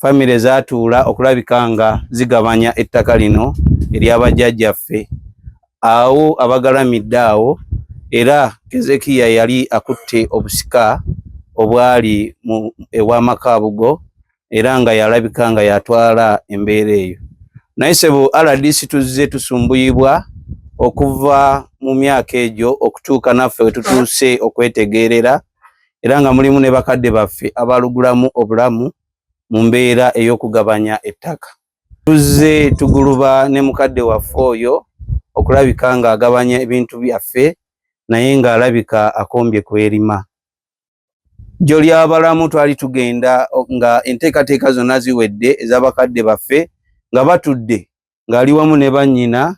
Famire zaatuula okulabika nga zigabanya ettaka lino ery'abajjajjaffe. Awo abagalamidde awo, era Kezekiya yali akutte obusika obwali mu ewa Makaabugo era nga yalabika nga yatwala embeera eyo. Naye ssebo RDC, tuzze tusumbuyibwa okuva mu myaka egyo okutuuka naffe we tutuuse okwetegeerera, era nga mulimu ne bakadde baffe abalugulamu obulamu mu mbeera ey'okugabanya ettaka. Tuzze tuguluba ne mukadde waffe oyo okulabika ng'agabanya ebintu byaffe, naye ng'alabika akombye kwerima. Jjo ly'abalamu twali tugenda nga enteekateeka zonna ziwedde ez'abakadde baffe, nga batudde ng'ali wamu ne bannyina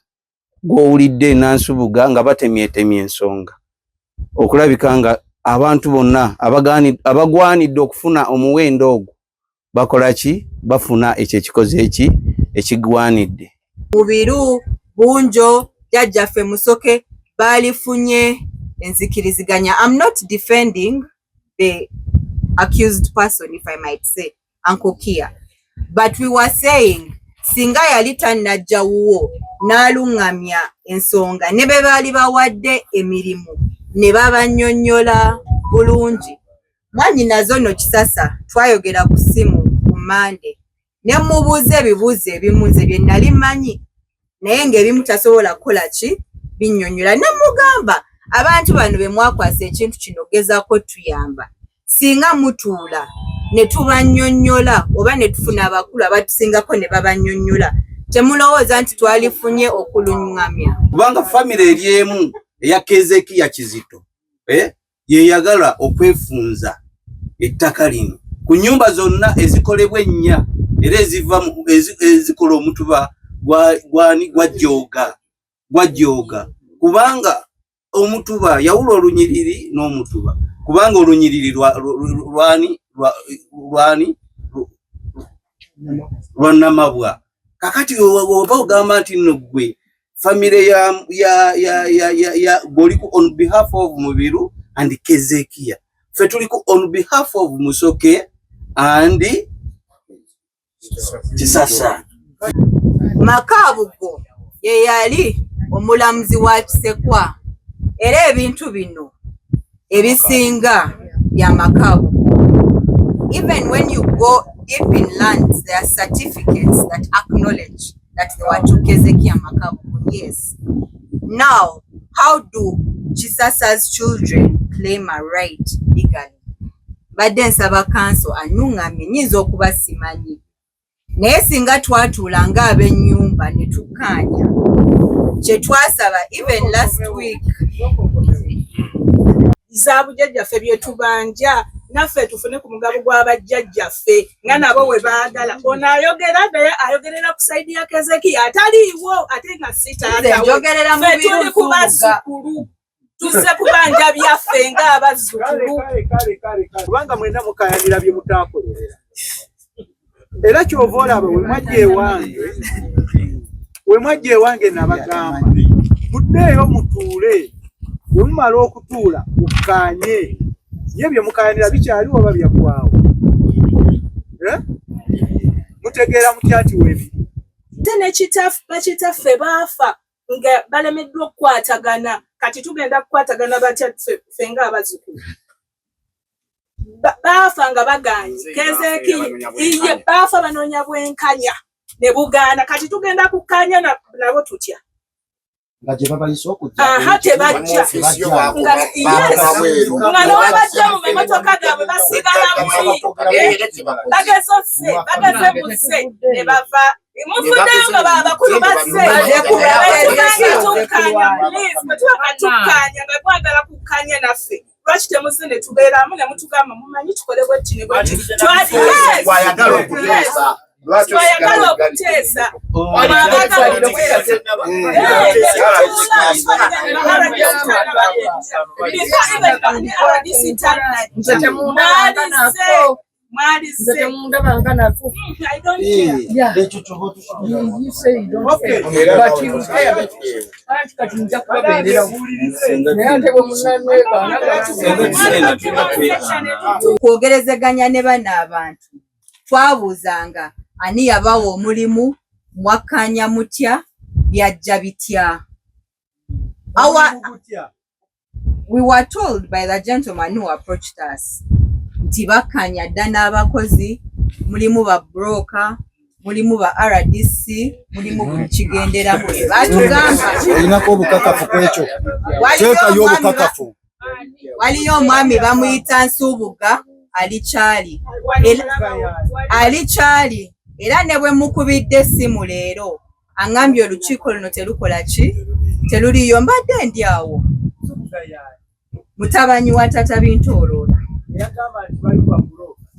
gw'owulidde Nansubuga, nga batemyetemye ensonga okulabika nga abantu bonna abagwanidde okufuna omuwendo ogwo bakola ki? Bafuna ekyo ekikoze eki ekigwanidde. Mubiru, Bunjo, jjajjaffe Musoke baalifunye enzikiriziganya. I'm not defending the accused person, if I might say, Uncle Kia, but we were saying singa yali tannajja wuwo n'aluŋŋamya ensonga ne be baali bawadde emirimu ne babannyonnyola bulungi. Mwannyinaze ono Kisasa twayogera ku ssimu ku Mmande ne mmubuuza ebibuuzo ebimu nze bye nali mmanyi, naye ng'ebimu tasobola kukola ki binnyonnyola, ne mugamba abantu bano be mwakwasa ekintu kino gezaako tuyamba, singa mutuula ne tubannyonnyola oba ne tufuna abakulu abatusingako ne babannyonnyola, temulowooza nti twalifunye okuluŋŋamya? Kubanga famire eri emu eya Kezekiya Kizito, eh, yeyagala okwefunza ettaka lino ku nnyumba zonna ezikolebwa ennya era eziva ezikola omutuba gwani gwajjooga, kubanga omutuba yawula olunyiriri n'omutuba, kubanga olunyiriri lwani lwani lwa Namabwa. Kakati oba ogamba nti nno ggwe famire ya gw'oli ku on behalf of Mubiru and Kezekiya, ffe tuli ku on behalf of Musoke and Kisasa. Makaabugo ye yali omulamuzi wa Kisekwa, era ebintu bino ebisinga bya Makaabugo. Even when you go deep in lands, there are certificates that acknowledge that they were to Kezekiah Makabugo. Yes. Now, how do Kisasa's children claim a right legally? Mbadde nsaba counsel annuŋŋamye, nnyinza okuba simanyi, naye singa twatuula ng'ab'ennyumba ne tukkaanya kye twasaba even last week. Za bujjajjaffe bye tubanja, naffe tufune ku mugabo gw'abajjajjaffe nga nabo we baagala. Ono ayogera naye ayogerera ku side ya Kezekiya ataliiwo, ate nga si Nze njogerera taatawe. Mubiru Tuli ku Nsubuga. bazzukulu, tuzze kubanja byaffe ng'abazzukulu. Kale, kale, kale, kale. Kubanga mwenna mukayanira bye mutaakolerera, era kyova olaba we mwajja ewange nabagamba muddeeyo mutuule, bwe mumala okutuula mukkaanye. Ye bye mukayanira bikyaliwo oba byaggwawo? Eh? Mutegeera mutya nti weebiri? Ate ne bakitaffe baafa nga balemeddwa okukwatagana. Kati tugenda kukwatagana batya ffe ng'abazzukulu? Baafa nga baganye Kezekiya iye, baafa banoonya bwenkanya ne bugaana. Kati tugenda kukkaanya nabo tutya? Nga gye babayise okujja. Aha, tebajja. Tebajja. Nga yes, nga nowebajja mu mamotoka gaabwe basigala muli bagezose bageze muzze ne bava muvuddeyo nga babakulu bazze. Bwe tukkaanya, please, bwe tuba nga tukkaanya nga mwagala kukkaanya naffe, lwaki temuzze ne tubeeramu ne mutugamba, mumanyi tukole bwetti ne bwetti? Yes! Wayagala okuteesa. Lwaki Twayagala osigala? okuteesa. Abaagala okuteesa. Nze temundabanga nako. Nze temundabanga nako. Ekyo kyoba otusuubira. You say you don't care, but you care. Anti kati nja kubabeererawo, naye ate bwe munanwegaana. Kwogerezeganya ne bano abantu. Twabuuzanga ani yabawa omulimu, mwakkaanya mutya, byajja bitya. We were told by the gentleman who approached us nti bakkaanya dda n'abakozi, mulimu ba broker, mulimu ba RDC, mulimu buli kigenderamu. Batugamba Olinako obukakafu ku ekyo? Teekayo obukakafu. Waliyo omwami bamuyita Nsubuga, ali kyali ali kyali, era ne bwe mukubidde essimu leero aŋŋambye olukiiko luno terukola ki, teruliyo. Mbadde ndi awo, mutabanyi wa Tata Bintooloola.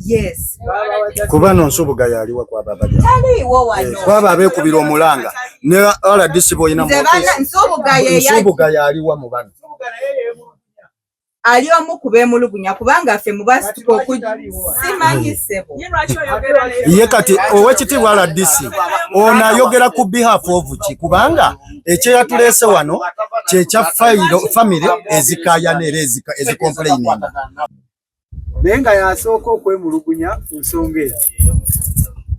Yes. Kuba no Nsubuga yaliwa kwaba abali Taliiwo wano. Kwaba abeekubira omulanga ne RDC boyina. Nze bana Nsubuga ye Nsubuga yaliwa mu bano? Ali omu ku beemulugunya, kubanga ffe mubasituka oku simanyi, ssebo. Ye kati owekitiibwa RDC ono ayogera ku behalf of ki? Kubanga ekyeyatuleese wano kyekya fayiro famire ezikaayana era ezicomplaininga. Naye nga yasooka okwemulugunya ku nsonga eyo.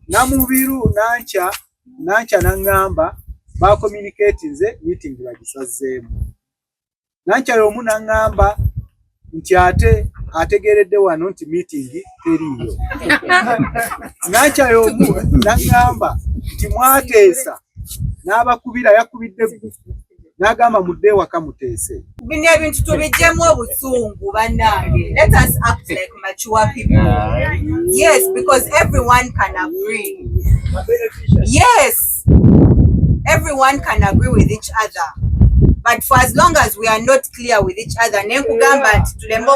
Namubiru Nankya, Nankya naŋŋamba bacommunicatinze meeting bagisazeemu. Nankya y'omu naŋŋamba nti ate ategeeredde wano nti meeting teriiyo. Nankya y'omu naŋŋamba nti mwateesa n'abakubira, yakubidde n'agamba mudde ewaka muteese. Bino ebintu tubijjemu obusungu, bannange. Let us act like mature people. Yes, because everyone can agree. Yes, everyone can agree with each other, but for as long as we are not clear with each other, nenkugamba nti tuleme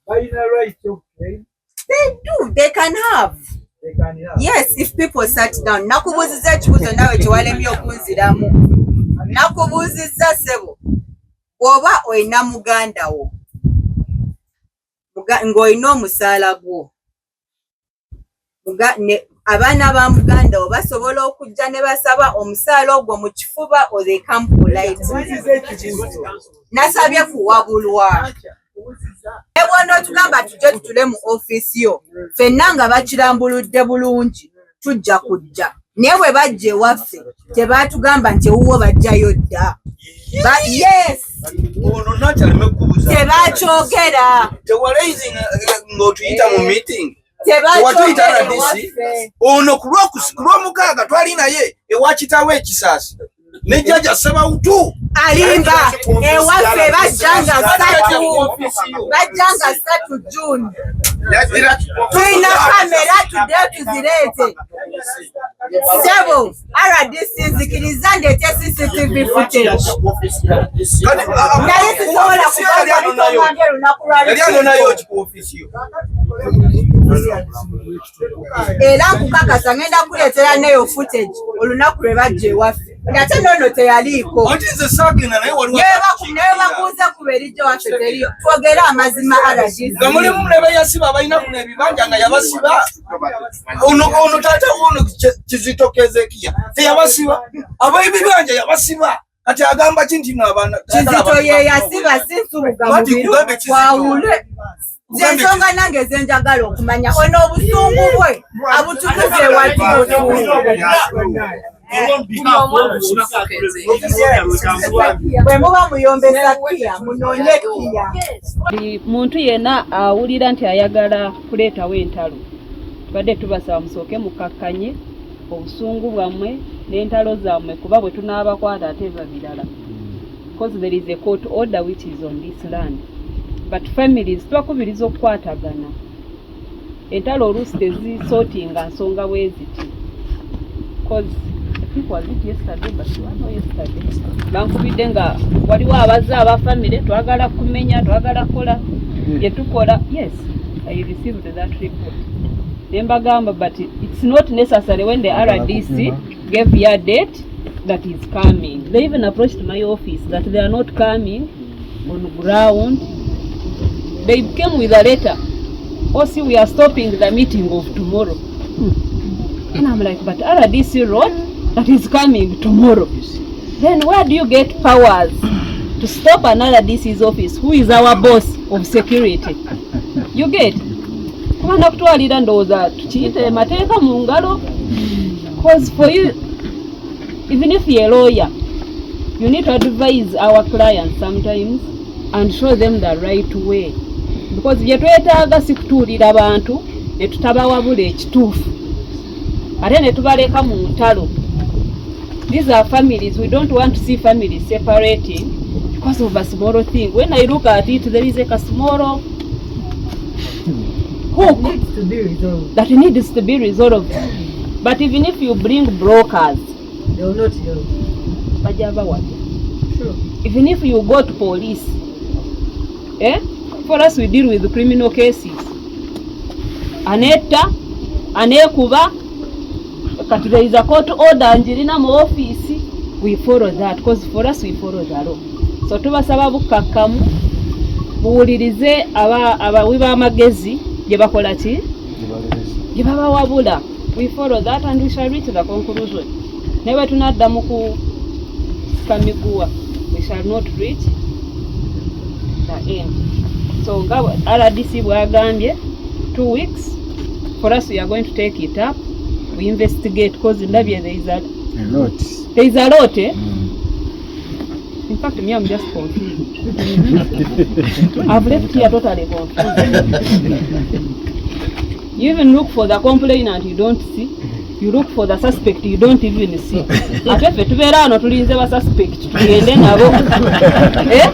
Balina right of claim. They do, they can have. They can have. Yes, if people sat down. Nakubuuziza ekibuuzo naawe kyewalemye okunziramu. Nakubuuzizza, ssebo, bw'oba olina muganda wo ng'olina omusaala gwo, abaana ba muganda wo basobola okujja ne basaba omusaala ogwo mu kifuba or they come politely? Buuziza ekibuuzo. Nasabye kuwabulwa. Ne bw'onootugamba tujje tutule mu ofiisi yo ffenna nga bakirambuludde bulungi, tujja kujja. Naye bwe bajja ewaffe tebaatugamba nti ewuwo bajjayo dda. Yes. Ono nakyaleme kukubuza. Tebakyogera. Tewalaizi ng'otuyita mu meeting. Tewatuyita Tebakyogera RDC. ewaffe. Ono ku lwomukaaga twali naye ewa kitaawe ekisaasi ne jjajja Sebawutu. Alimba. Ewaffe bajja nga 3, bajja nga 3 June. Tulina kamera, tuddeyo tuzireete. Sebo RDC, nzikiriza ndeete CCTV footage. Nali sisobola kubanga olunaku lwa Yali anonayo lukiiko. ki ku ofiisi yo? Era nkukakasa ngenda kuleetera neyo footage olunaku lwe bajja ewaffe, ate noono teyaliiko. Anti nze saagenda naye, waliwo Naye bakuuze kuba erijja waffe teriyo. Twogere amazima, RDC. Nga mulimu ne beyasiba abalina kuno ebibanja nga yabasiba. Ono taata wono Kizito Kezekiya teyabasiba? Ab'ebibanja yabasiba. Kati agamba ki nti no abaana Kizito ye yasiba, si Nsubuga. Bati Mubiru kugambe Kizito. Twawule zensonga nange zenjagala okumanya. Ono obusungu bwe abutunuze wati busungu. Bwe muba muyombesa kiya, munoonye kiya. Buli muntu yenna awulira nti ayagala kuleetawo entalo, tubadde tubasaba musooke mukakkanye obusungu bwammwe n'entalo zammwe, kuba bwe tunaabakwata ate biba birala, because there is a court order which is on this land. But families tubakubiriza okukwatagana. Entalo oluusi tezisootinga nsonga bwe ziti, cause I think was it yesterday, but no, yesterday bankubidde nga waliwo abazze aba famire, twagala kumenya, twagala kukola bye tukola. Yes, I received that report ne mbagamba, but it's not necessary when the RDC gave you a date that is coming. They even approached my office that they are not coming on ground. They came with a letter, oh, see, we are stopping the meeting of tomorrow. And I'm like, but RDC wrote that is coming tomorrow. Then where do you get powers to stop an RDC's office, who is our boss of security? You get? Kuba nakutwalira ndowooza tukiyite mateeka mu ngalo. Cause for you, even if you're a lawyer, you need to advise our clients sometimes and show them the right way. Because bye twetaaga si kutuulira bantu ne tutabawabula ekituufu ate ne tubaleka mu ntalo. These are families. We don't want to see families separating because of a small thing. When I look at it, there is a small hook Needs to be resolved. that needs to be resolved. But even if you bring brokers, They will not help. bajja bawabya. True. Even if you go to police, eh? For us, we deal with criminal cases. Anetta, anekuba, kati there is a court order njirina mu office, we follow that because for us we follow the law. So tubasaba bukkakkamu, buwulirize abawi b'amagezi gye bakola ki? Gye babawabula. We follow that and we shall reach the conclusion. Naye bwe tunadda mu kusika miguwa, we shall not reach the end. So nga RDC bw'agambye, 2 weeks for us, we are going to take it up, we investigate, because ndabye there is a A lot. There is a lot, eh? In fact, me, I'm just confused. I've left here totally confused. You even look for the complainant, you don't see. You look for the suspect, you don't even see. Ate ffe tubeera wano tulinze ba suspect tugende nabo, eh?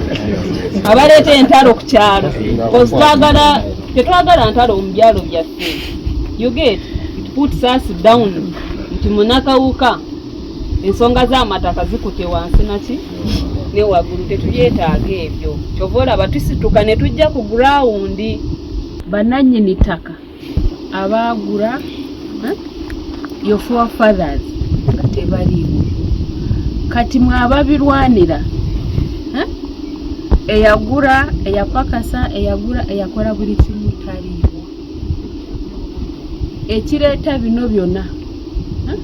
Abaleeta entalo ku kyalo. Because twagala, tetwagala ntalo mu byalo byaffe. You get it? Puts us down nti munakawuka ensonga z'amataka zikute wansi naki ne waggulu, tetubyetaaga ebyo. Kyova olaba tusituka ne tujja ku ground. Bannannyini ttaka abaagula, eh, your forefathers nga tebaliiwo, kati mwe ababirwanira, eh, eyagula, eyapakasa, eyagula, eyakola buli kimu taliiwo. Ekireeta bino byonna, eh,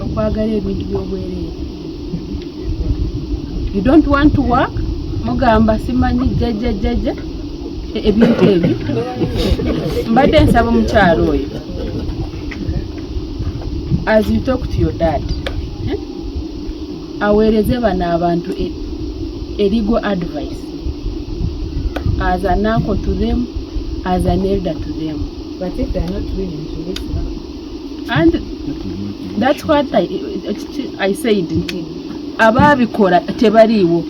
okwagala ebintu by'obwereere. You don't want to work, mugamba simanyi jjajja jjajja ebintu ebyo. Mbadde nsaba omukyalo oyo, as you talk to your dad, eh, aweereze bano abantu a legal advice as an uncle to them, as an elder to them. But if they are not willing to listen? And that's what I said nti abaabikola tebaliiwo,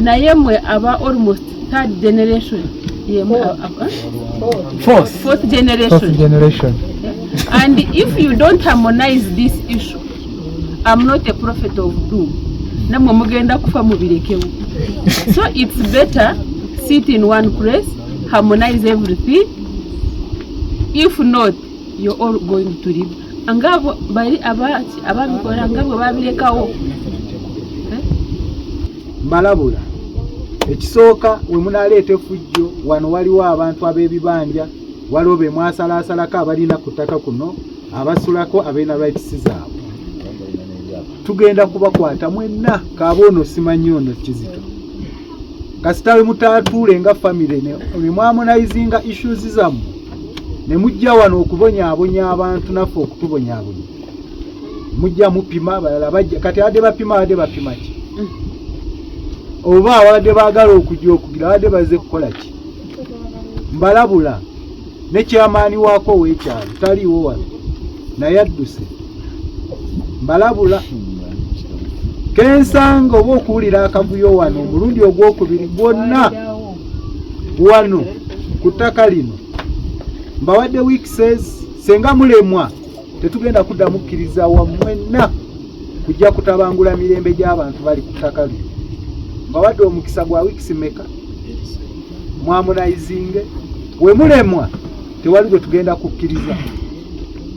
naye mwe aba almost third generation yemwe Fourth. Fourth generation. Fourth generation. And if you don't harmonize this issue, I'm not a prophet of doom, namwe mugenda kufa mubirekewo. So it's better sit in one place, harmonize everything. If not, you're all going to live ngabo bali ababikola nga bwe babirekawo. Mbalabula, ekisooka, we munaaleeta effujjo wano, waliwo abantu ab'ebibanja, waliwo be mwasalaasalako abalina ku ttaka kuno, abasulako, abalina rights zaabwe. Tugenda kubakwata mwenna. Kaaba ono simanyi ono Kizito, kasita we mutaatuule nga famire ne mwaharmonizinga issues zammwe ne mujja wano okubonyaabonya abantu naffe okutubonyaabonya, mujja mupima abalala bajja. Kati abadde bapima, abadde bapima ki? Oba abadde baagala okujja okugira, abadde bazze kukola ki? Mbalabula, ne kyamaani waako ow'ekyalo taliiwo wano, naye adduse. Mbalabula, kensanga oba okuwulira akavuyo wano omulundi ogwokubiri gwonna wano ku ttaka lino, mbawadde weeks. Senga mulemwa, tetugenda kuddamu kkiriza wammwenna kujja kutabangula mirembe gy'abantu bali ku ttaka lino. Mbawadde omukisa gwa weeks meka muharmonizinge. We mulemwa, tewali gwe tugenda kukkiriza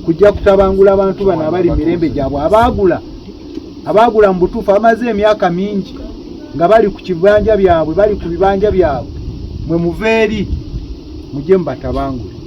kujja kutabangula abantu bano abali mirembe gyabwe, abaagula mu butuufu, abamaze emyaka mingi nga bali ku kibanja byabwe, bali ku bibanja byabwe. Mwe muve eri mujje mubatabangule.